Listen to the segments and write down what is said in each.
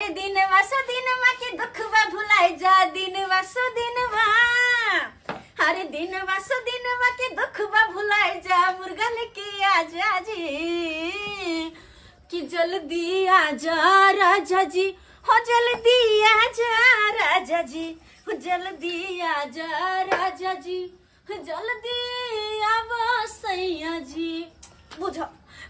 अरे दिनवा सो दिनवा के दुखवा भुलाए जा, दिनवा सो दिनवा, अरे दिनवा सो दिनवा के दुखवा भुलाए जा, मुर्गा लेके आ जा जी, कि जल्दी आ जा राजा जी, हो जल्दी आ जा राजा जी, हो जल्दी आ जा राजा जी, जल्दी आब सैया जी। बुझ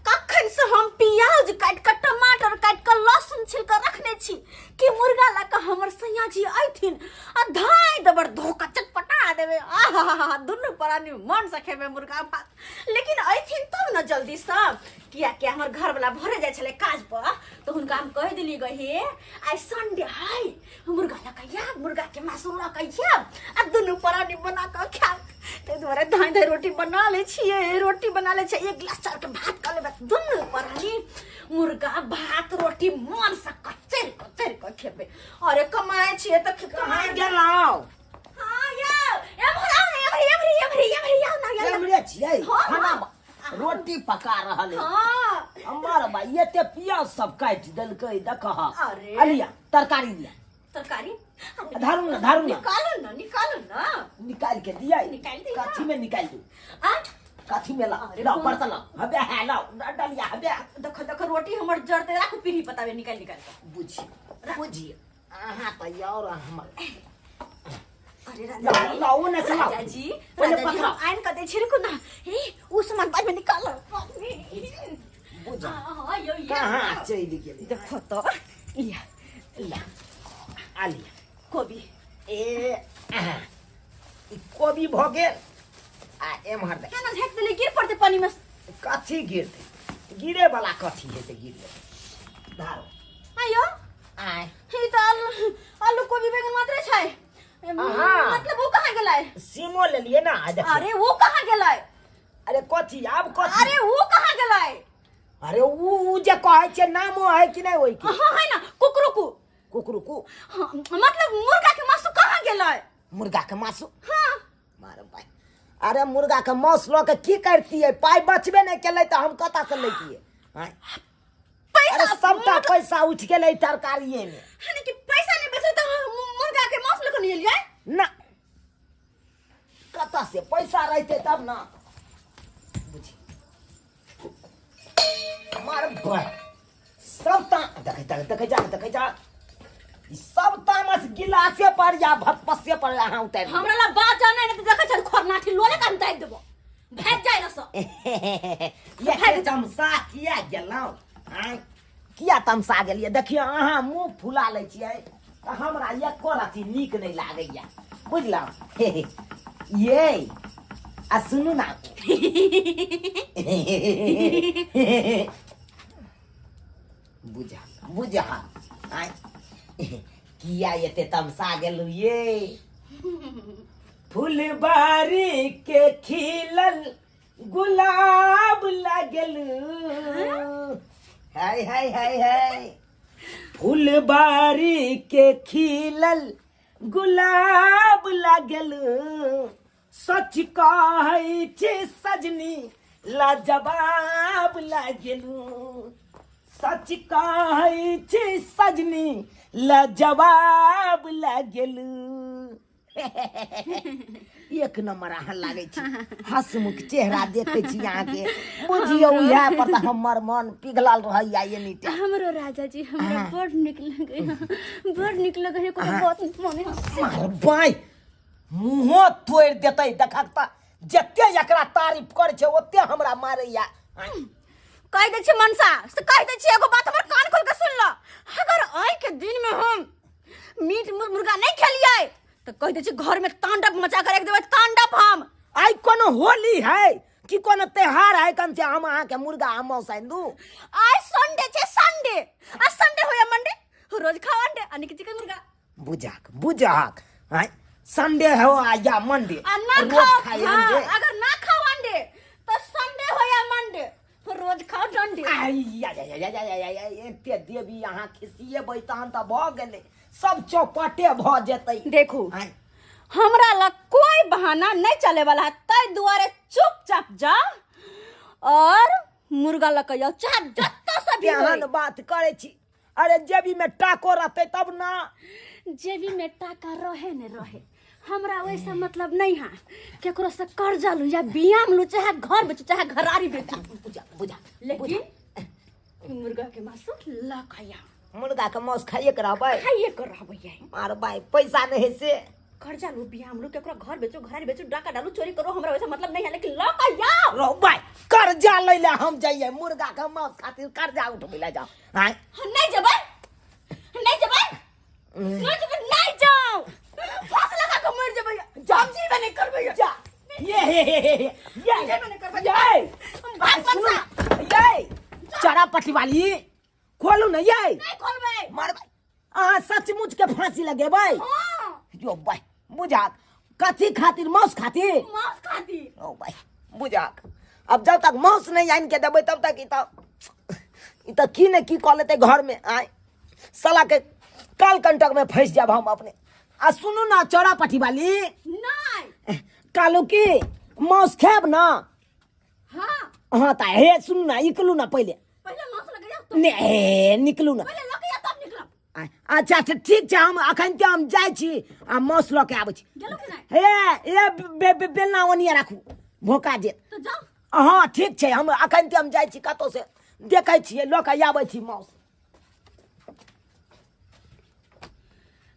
कखन से हम प्याज काटि कऽ, टमाटर काटि कऽ, लहसुन छिल कऽ रखने छी कि मुर्गा लऽ कऽ हमर सैया जी अयथिन आ धाय देबर धोखा चटपटा देबै, आहा दुनू प्राणी मन से खेबै मुर्गा भात। लेकिन अयथिन तब ने जल्दी से, कियाकि हमर घरवला भोरे जाइ छलै काज पर, तऽ हुनका हम कहि देलियै गऽ, हे आइ संडे है, मुर्गा लऽ कऽ आयब, मुर्गा के मासु लऽ कऽ आयब आ दुनू प्राणी बना कऽ खायब। ताहि दुआरे धाँइ धाँइ रोटी बना लै छियै, रोटी बना लै छियै, एक गिलास चाउरके भात कऽ लेबै, दुनू प्राणी मुर्गा भात रोटी मनसँ कचरि कचरि कऽ खेबै। अरे कमाइ छियै तऽ कहाँ गेलहुँ? हाँ यौ, एम्हर आउ ने, एम्हर एम्हर एम्हर एम्हर आउ ने, यौ। एम्हरे छियै? हाँ, खाना हाँ। रोटी पका रहल है। हाँ। हमर भाई एते प्याज सब काटि देलकै, देखह। अरे। अलिया तरकारी दिया। तरकारी? धारू ना, धारू ना। निकालो ना, निकालो ना। निकाल के दिया। निकाल दिया। कथी में निकाल दू? आ? कथी में ला? अरे लाओ, कौन- बर्तन लाओ। हबे है, लाओ, डलिया हबे। देखो देखो रोटी हमर जरते, राखू पीढ़ी पतावे, निकाल निकाल के। बुझी बुझी अहाँ तऽ और हमर अरे राजा लाओ, जी, लाओ, ओने से लाओ। राजा जी, ओने राजा जी, पकड़ाओ। हम आनि कऽ दै छी, रुकू ना। हे, उ सामान बाद में निकालो, बाद में। बुझा। हाँ, हाँ, यो, यो। कहाँ चलि गेलै? देखो तो, लिया, ला, आ लिया। कोबी। ए, अहाँ। ई कोबी भऽ गेल आ एम्हर देख। केना झाँकि देलियै, गिर पड़तै पानी में। कथी गिरतै? गिरे वाला कथी हेतै? गिरले धारो। आयो। आय। ई तऽ आलू, आलू कोबी बैगन मात्रे छै। अहाँ। मतलब वो कहाँ गेलै? सीमो लेलियै ना, आ देखियौ। अरे वो कहाँ गेलै? अरे कथी आब कथी? अरे वो कहाँ गेलै? अरे उ जे कहै छै नामो है कि नहि ओइ के? हाँ है ना, कुकरुकु। कुकरुकु। हाँ, मतलब मुर्गा के मासु कहाँ गेलै? मुर्गा के मासु? हाँ। मार भाई, अरे मुर्गा के मांस लऽ के की करतियै? पाइ बचबे नहि केलै तऽ हम कतऽ से लैतियै? आँय? पैसा अरे सबटा पैसा उठि गेलै तरकारिये में। यानी कि पैसा नहीं बचल तऽ मुर्गा के मांस लऽ के नहीं एलियै? ना, कतऽ से पैसा रहतै तब ना। बुझी मार भाई, सब ता देखै देखै देखै जा, देखै जा, ई सब तामस गिलासे पर या भतपसे पर अहाँ उतारि दियौ। हमरा ला बात जानै नहि तऽ देखै छल खोरनाठी लोले कान ताकि देबो, भागि जाय रस। ये तमसा किया गेलहुँ? आँय, किया तमसा गेलियै? देखियौ अहाँ मुँह फुला लै छियै तऽ हमरा एको रति नीक नहि लागैया, बुझलहुँ? ये आ सुनू ना, बुझा बुझा, आँय, किया एते तमसा गेलहुँ ये? फुलबारी के खिलल गुलाब लागल, हाय हाय हाय हाय, फुलबारी के खिलल गुलाब लागल, सच कहै छी सजनी लाजवाब लागलू, सच कहै छी सजनी लाजवाब लागलू। एक नंबर अहाँ लागै छी, हंसमुख चेहरा देखै छी अहाँके, बुझियौ इएह पर तऽ हमर मन पिघलल रहैया एनी टाइम। हमरो राजा जी हमरा बड़ नीक लगैया, बड़ नीक लगैया, कोनो बात मने मार बाई मुँहो तोड़ि देतै, देखक तऽ जते एकरा तारीफ करै छै ओते हमरा मारैया। कहि दै छी मनसा से कहि दै छी, एगो बात हमर कान खोल के सुन ल, अगर आइ के दिन में हम मीट मुर्गा नहीं खेलियै तऽ कहि दै छी घर में तांडव मचा के रख देबै, तांडव हम। आइ कोनो होली है कि कोनो त्योहार है कन से हम अहाँके मुर्गा आ मांस आनि दू? आइ संडे छै, संडे, आ संडे होया मंडे, रोज खाओ अंडे आ निक चिकन मुर्गा। बुझाक बुझाक, आइ संडे हो आ या मंडे, आ ना रोज खाओ, खाइ हाँ, अंडे। अगर ना खाओ अंडे तो संडे हो या मंडे रोज खाओ डंडे। आइ या या या या या या या, एते देवी अहाँ खिसिएबै तहन तऽ भऽ गेलै, सब चौपटे भऽ जेतै। देखू आइ हमरा लग कोई बहाना नहीं चले वाला है, ताहि दुआरे चुपचाप जा और मुर्गा लऽ के जाओ, चाहे जतऽ से भी केहन होय। बात करै छी अरे जेबी में टाको रहते तब ना। जेबी में टाका रहे ने रहे, हमरा वैसा मतलब नहीं है। केकरो से कर्जा लू या बियाम लू, चाहे घर बेचू चाहे घरारी बेचू। बुझा बुझा। लेकिन मुर्गा के मासु ल खाया। मुर्गा के मांस खाइए के रहबै? खाइए के रहबै। मार भाई, पैसा नहीं है से। कर्जा लू, बियाम लू, केकरो घर बेचू, घरारी बेचू, डाका डालू, चोरी करो, हमरा वैसा मतलब नहीं है, लेकिन ल खाया। रहो भाई, कर्जा लै ले हम जाइए मुर्गा के मांस खातिर कर्जा उठबै ले जाओ। आय। हम नहीं जेबै, नहीं जेबै, नहीं जेबै, नहीं जाओ, फांस लगा के मर जेबै। जा। हम जीवे नहीं करबै। जा ये हे हे हे हे ये जीवे नहीं करबै। ये हम भाग सुनू बच्चा। ये चरा पट्टी वाली खोलू ना ये। नहीं खोलबै। मार भाई, अहाँ सचमुच के फांसी लगेबै? हाँ। यो भाई बुझाक, कथी खातिर? मांस खातिर? मांस खातिर। ओ भाई बुझाक, अब जब तक मांस नहीं आनि के देबै तब तक ई तऽ की ने की कऽ लेतै घर में। आय साला के काल कंटक में फंसि जाब हम अपने। आ सुनू ना चौरा पट्टी वाली। नहीं। कालू की मांस खायब ना? हाँ। हाँ तऽ हे सुनू ना, निकलू ना पहिले। पहिले मांस लगैया तो। ने हे निकलू ना। पहिले लगैया तब निकलब। अच्छा अच्छा ठीक छै, हम अखन ते हम जाइ छी आ मांस लऽ के आबै छी। गेलौ कि नहि? हे ए बे, बे, बेलना ओनिया राखू भोका जे। तऽ जाउ। हाँ ठीक छै, हम अखन ते हम जाइ छी, कतौ से देखै छियै लऽ के आबै छी मांस।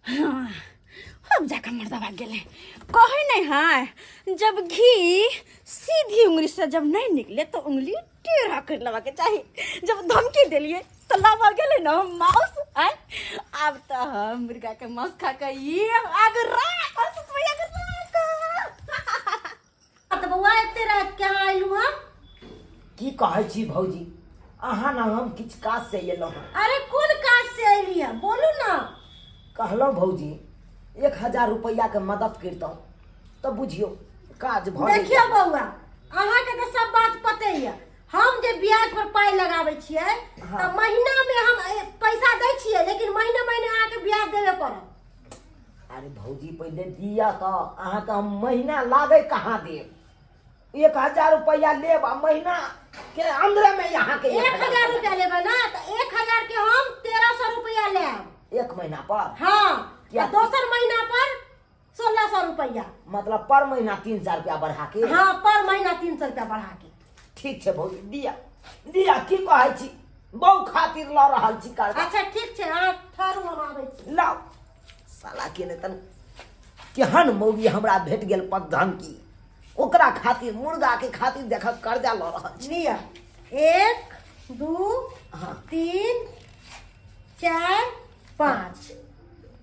हाँ, अब जाकर मर्दवा गेले। कहे नहीं है, जब घी सीधी उंगली से जब नहीं निकले तो उंगली टेढ़ा कर लगा के चाहिए। जब धमकी दिलिए तो लावा गेले ना मांस। आय अब तो हम मुर्गा के मांस खा के ये आग राख और सुसुया के राख। तो बउआ एते रात के अहाँ अयलहुँ हँ? की कहै छी भौजी अहाँ ना, हम किछु काज से एलहुँ हँ। अरे कोन काज से अयली हँ, बोलू ना। कहलहुँ भौजी, 1000 रुपैआके मदद करितहुँ तऽ बुझियौ काज भऽ देखियौ जैतै। बउआ, अहाँके तऽ सब बात पते यऽ, हम जे ब्याज पर पाइ लगाबै छियै तऽ महीना में हम पैसा दै छियै, लेकिन महीने महीने अहाँके ब्याज देबे पड़त। अरे भौजी पहिले दिअ तऽ, अहाँके हम महीना लागै कहाँ देब? 1000 रुपैआ लेब आ महीना के अंदरे में अहाँके 1000 रुपया लेबै ना तऽ 1000 के हम 1300 रुपया लेब। एक महीना पर? हाँ। क्या? आ दोसर महीना पर 1600 रुपया। मतलब पर महीना 300 रुपया बढ़ा के? हाँ, पर महीना 300 रुपया बढ़ा के। ठीक छै भौजी, दिअ दिअ। की कहै छी, बहु खातिर लऽ रहल छी कर्जा। अच्छा ठीक छै, अहाँ ठहरू, हम आबै छी। लाउ। साला के नहि तन केहन मौगी हमरा भेट गेल पद्धन की, ओकरा खातिर मुर्गा के खातिर देखक कर्जा लऽ रहल छी। लिअ, 1 2 हाँ। 3 4 5,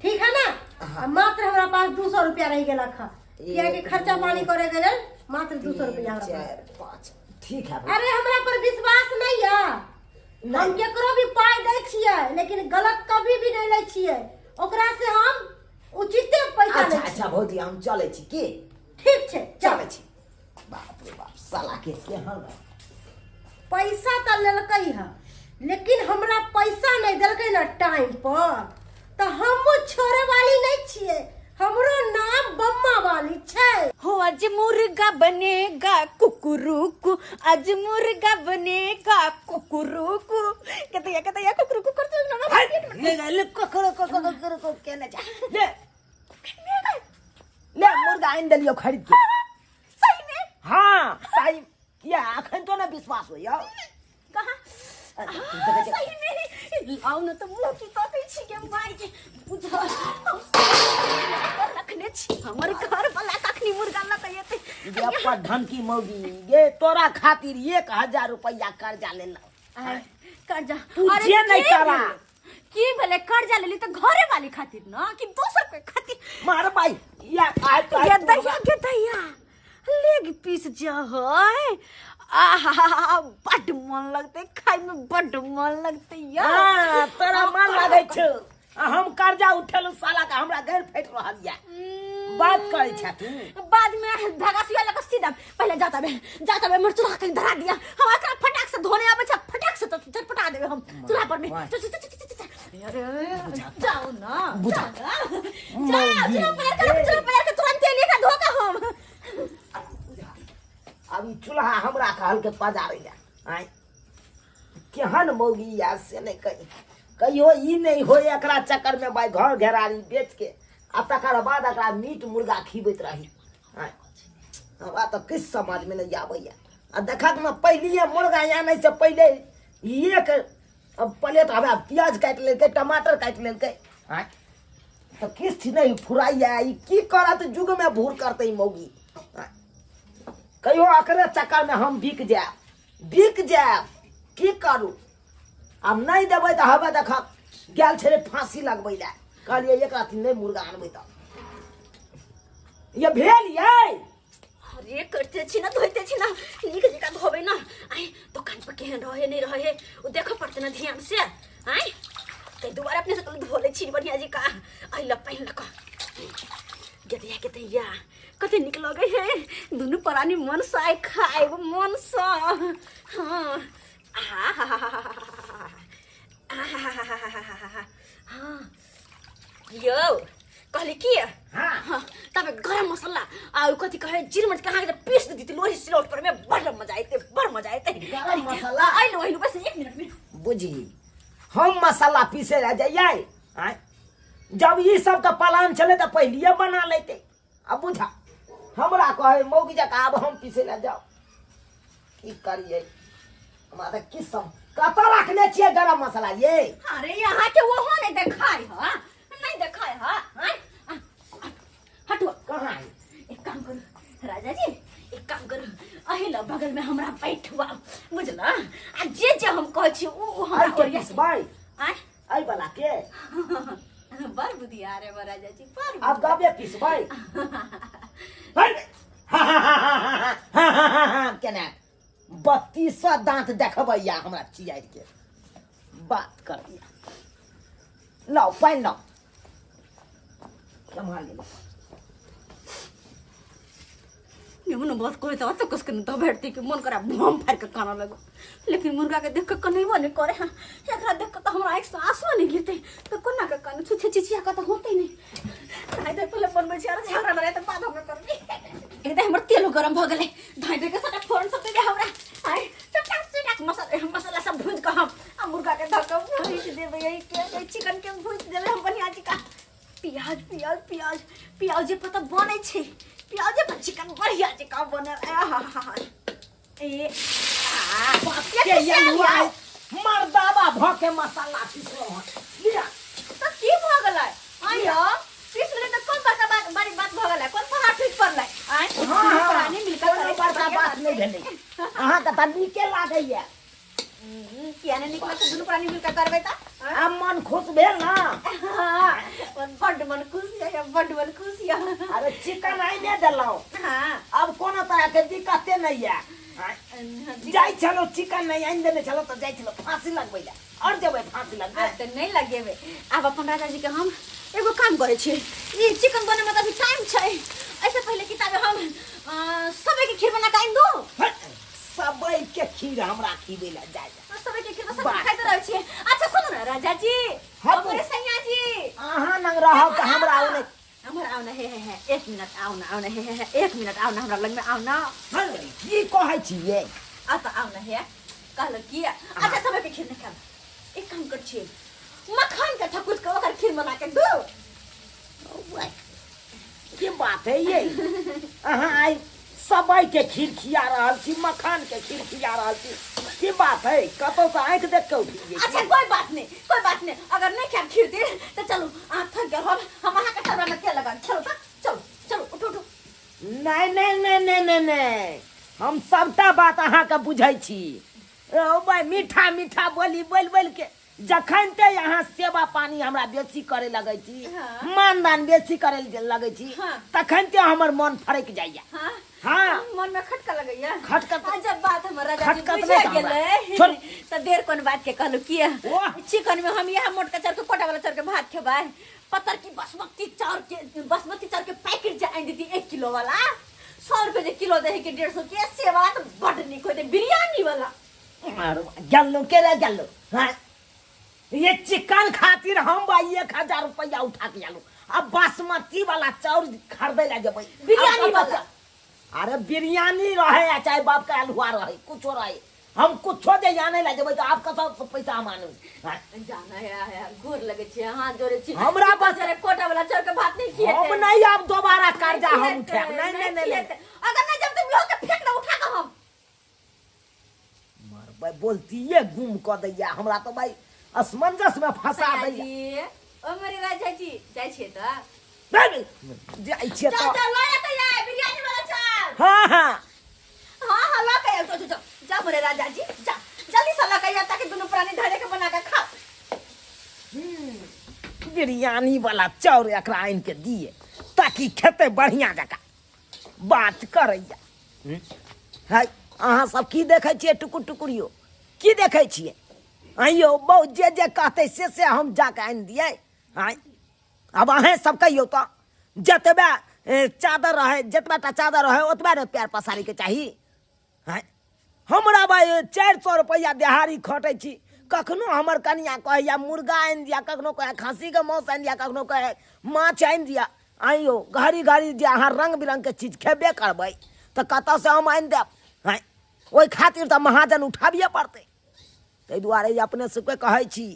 ठीक है ना? हाँ। आ मात्र हमरा पास 200 रुपया रहि गेलक हँ, कियाकि एक, खर्चा दू, पानी करे के लेल मात्र 200 रुपया हमरा पास। 4 5, ठीक है भाई। अरे हमरा पर विश्वास नहीं है? हम नहीं। केकरो भी पाई दै छियै लेकिन गलत कभी भी नहीं लै छियै, ओकरा से हम उचिते पैसा अच्छा लै छियै। अच्छा भौजी, हम चलै छी की? ठीक छै, चल। चलै छी। बाप रे बाप, साला के केहन पैसा तऽ लेलकै हँ लेकिन हमरा पैसा नहि देलकै ने टाइम पर, तऽ हमहूँ छोड़े वाली नहीं छियै, हमरो नाम बम्मा वाली छै। हो आज मुर्गा बनेगा कुकुरुकु, आज मुर्गा बनेगा कुकुरुकु। कहते कहते या कुकुरुकु करते ना। ले ले ले, ककरो ककरो ककरो केने जा, ले ले, मुर्गा आनि देलियौ खरीद के। सही में? हाँ सही। किया अखन तो ना विश्वास होइया? कहाँ? सही में? लाउ न तऽ मुँह की तकै छी के माय के बुझल, हम रखने छी हमर घर वाला कखनी मुर्गा लऽ कऽ एतै। ये पढ़न की मौगी ये, तोरा खातिर 1000 रुपया कर्जा लेलहुँ। आय, कर्जा? तू अरे जे नहि की करा। भेलै? की भेलै कर्जा लेली तऽ घरे वाली खातिर न कि दोसर कोई खातिर? मार भाई या आय तो गे दैया, गे दैया, लेग पीस जे है, आहा, बड्ड मन लगतै खाय में, बड्ड मन लगतै यार। हाँ, तोरा मन लागै छौ आ हम कर्जा उठेलहुँ साला के हमरा गैर फाटि रहल या, बात करै छा तू। बाद में धागा सुइया लगा सीधा पहले जाता बे, जाता बे, मोर चूल्हा कहीं धरा दिया। हम एकरा फटाक से धोने आबै छै, फटाक से तो चटपटा देबे हम चूल्हा पर में। वाह। चल, चल, चल, चल, चल, चल। अरे, अरे, जाओ ना। बुझा। जाओ ना, जाओ चूल्हा पर के, चूल्हा पर के तुरंत लेखा धो के हम। अब ई चूल्हा हमरा कहल के पजारै या। आय केहन मौगी या से नहि कही। कहियो ई नहि होय एकरा चक्कर में भाई घर घेरारी बेच के आ तकर बाद एकरा मीट मुर्गा खिबैत रही। आँय, हमरा तऽ किछु समझमे नहि आबैया। आ देखक ने पहिलिए मुर्गा आनै से पहिले एक प्लेट हमरा प्याज काटि लेलकै, टमाटर काटि लेलकै। आँय, तऽ किछु नहि फुराइया। ई की करत युगमे भूर करतै मौगी? आँय, कहियो एकरे चक्करमे हम बिक जायब, बिक जायब। की करू आब? नहि देबै तऽ हवे देखक गेल छलै फाँसी लगबै लए। कहलियै एक राति नहि मुर्गा आनबै तऽ ये भेल यै। अरे करते छी ना, धोइते छी ना, नीक जकाँ धोबै ना। आइ दोकान पर केहन रहे नहि रहे ओ देखऽ पड़तै ना ध्यान से। आइ ताहि दुआरे अपने से धो लै छी बढ़िआँ जकाँ। आइ ल पानि लऽ कऽ गेदैया गेदैया कते नीक लगै है। दुनू प्राणी मन से आइ खायब मन से। हाँ आहा यौ कहली की? हाँ। तब गरम मसाला आ उ कथी कहे जीर मर्च कहाँ के पीस देती लोही सिलौट पर में, बड़ मजा आइते, बड़ मजा आइते। गरम मसाला? आइलो आइलो, बस एक मिनट में। बुझी हम मसाला पीसे लए जइयै? आँय, जब ई सबके प्लान छलै तऽ पहिलिए बना लेते। अब बुझा हमरा कहे मौगी जकाँ आब हम पीसे लए जाउ। की करियै, हमरा तऽ की सम कतऽ रखने छियै गरम मसाला ये? अरे यहाँ के वो नहीं देखाय हा, नहीं देखाय हा। आय, हटो। कहाँ है? एक काम करू राजा जी, एक काम करू, अही ल बगल में हमरा बैठवा बुझला, आ जे जे हम कहै छी उ उ हमरा आइ के ओरिया। पिसबै? आय। एहि वाला के। बड़ बुधियार है राजा जी, बड़। आब गबे पिसबै केना 32 दाँत देखबैया हमरा चियार के बात करैया। लाउ पानि लाउ, सम्हाल लेलहुँ। निमन बात कहै तऽ अतऽ कसके नहि भेटतै कि मन करा बम फाड़ि कऽ कानऽ लगो, लेकिन मुर्गा के देख कऽ कनेबो नहि करे। हँ, एकरा देख कऽ तऽ हमरा आँखिसँ आंसुओ नहि गिरतै तऽ कोना कऽ कानू? छुछे चिचिया कऽ तऽ होतै नहि। धाइ धाइ पहिले बनबै छी, आर झगड़ा लड़ाइ तऽ बाद में करबै। एकदम हमर तेलो गरम भऽ गेलै। धाइ धाइ के सबटा फोरन सब दे दे हमरा। आइ चटाक चटाक मसाला मसाला सब भूजि कऽ हम आ मुर्गा के धऽ कऽ भूजि देबै। एहि के चिकन के भूजि देबै हम बढ़िआँ जकाँ। प्याज प्याज प्याज प्याजे पर तऽ बनै छै, प्याजे पर चिकन बढ़िया जकाँ बनल। आहा ए आ बाप के ये लुआई मर्दाबा भ के मसाला पिसलो हन। लिया। तऽ की भऽ गेलै? आइ यौ पीस गेलै तऽ कोन बड़का बात, बड़ी बात भऽ गेलै? कोन पहाड़ टूटि पड़लै? आइ हाँ हाँ, प्राणी मिलकर कोनो करै छै, बड़का बढ़िया बात नहि भेलै। अहाँके तऽ नीके लागैया। किया नहि नीक लगतै? दुनू प्राणी मिलकर करबै तऽ आब मन खुश भेल ना? हाँ, बड्ड मन खुश यऽ, बड्ड मन खुश यऽ। अरे चिकन आइने देलहुँ। हाँ। अब कोनो तरह के दिक्कते नहीं है। जाइ छलहुँ चिकन नहीं आनि देने छलहुँ तऽ जाइ छलहुँ फाँसी लगबै लए, आओर जेबै फाँसी लगबै। आब तऽ नहि लगेबै। आब अपन राजा जी के हम एगो काम करै छी। ई चिकन बने में तऽ अभी टाइम छै, ऐसे पहिले किताबे हम सबे के खीर बना के आनि दू। सबे के खीर हमरा खीबै लए जाइ। सबे के खीर सब खाइत रहै छियै। अच्छा सुनू ने राजा जी, हमरे सैया जी, अहाँ लग रहब तऽ हमरा ओ नहि। हमर आउ न, हे हे हे, एक मिनट आउ न, आउ न, हे हे हे, एक मिनट आउ न, हमरा लग में आउ न। की कहै छियै? आ तऽ आउ न। हे कहलक की? अच्छा सबे के खीर नहि खायब, एक काम कर छियै, मखान के ठकुच के ओकर खीर बना के दू। की बात है ये? अहाँ आइ सबई के खीर खिया रहल छी, मखान के खीर खिया रहल छी, की बात है? कतौ से आँखि देख के उठि गेल। अच्छा कोई बात नहीं, कोई बात नहीं, अगर नहीं खायब खीर तीर तो चलू, अहाँ थक गेल होब, हम अहाँ के तरवा में तेल लगा। चलू तऽ चलू चलू, उठू उठू। नहि नहि नहि नहि नहि नहि, हम सबटा बात अहाँके बुझै छी। रौ भाइ, मीठा मीठा बोली बोलि बोलि के जखन ते अहाँ सेवा पानी हमरा बेसी करे लगै छी, मानदान बेसी करे लगै छी, तखन ते हमर मन फड़कि जाइया। हाँ। हाँ। मन में खटका लगैया। खटकत। आ जब बात हमर राजा जी खटकत बुझे नहि तऽ हमरा। गेलै छोड़। तऽ देर कोन बात के कहलू? किया ओह। चिकन में हम इएह मोटका चाउर के, कोटा वाला चाउर के भात खेबै? पत्थर की बासमती चाउर के, बासमती चाउर के पैकेट जे आनि देती 1 किलो वाला, 100 रुपये जे किलो दे है कि 150 के, से वाला तऽ बड्ड नीक होइते बिरयानी वाला। आरो गेलो के रे गेलो। हाँ, ये चिकन खातिर हम भाई 1000 रुपया उठा के आलू, अब बासमती वाला चाउर खरीदे ला जेबै बिरयानी अब वाला। अरे बिरयानी रहे या चाहे बाप का हलवा रहे, कुछो रहे, हम कुछो जे आनै लए जेबै तऽ आब कतऽ से पैसा हम आनू आँय? जाना है है गोर लगे छी हाथ जोड़े छी हमरा बस- जरे कोटा वाला चोर के भात नहीं खिएते हम नहीं आब दोबारा कर्जा हम उठायब नहीं नहीं नहीं नहीं अगर नहीं जब तुम लोग के फेंक दो उठा के हम मरबै बोलतिये गुम कऽ दैया हमरा तऽ भाई असमंजस में फंसा दैया जी ओ मेरे राजा जी जाइ छियै तऽ नहीं, नहीं, जाइ छियै चल तऽ चल लऽ के आय बिरयानी वाला चल हाँ हाँ हाँ हाँ लऽ के आय चल चल जा मोरे राजा जी जा जल्दी से लऽ के आय ताकि दुनू प्राणी धरे के बना के खाओ बिरयानी वाला चाउर एकरा आनि के दिए ताकि खेतै बढ़िया जकाँ बात करैया है अहाँ सब की देखै छियै टुकुर टुकुर यौ की देखै छियै आइयो बहु जे जे कहतै से से हम जाके आनि दियै आँय आब अहेँ सब कहियौ तऽ जतबे चादर रहै जतबे टा चादर रहै ओतबे ने पैर पसारैके चाही आँय हमरा भाइ 400 रुपैआ देहाड़ी खटै छी कखनो हमर कनिया कहैया मुर्गा आनि दिअ कखनो कहै खस्सीके माँस आनि दिअ कखनो कहै माछ आनि दिअ आइयो घड़ी घड़ी जे अहाँ रङ्ग बिरङ्गके चीज खेबे करबै तऽ कतऽसँ हम आनि देब आँय ओहि खातिर तऽ महाजन उठाबिए पड़तै ताहि दुआरे अपने सबके कहै छी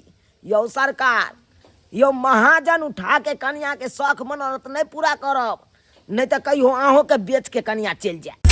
यौ सरकार यौ महाजन उठाके कनियाके शौख मनोरथ नहि पूरा करब नहि तऽ कहियो अहूँके बेचके कनिया चलि जायत।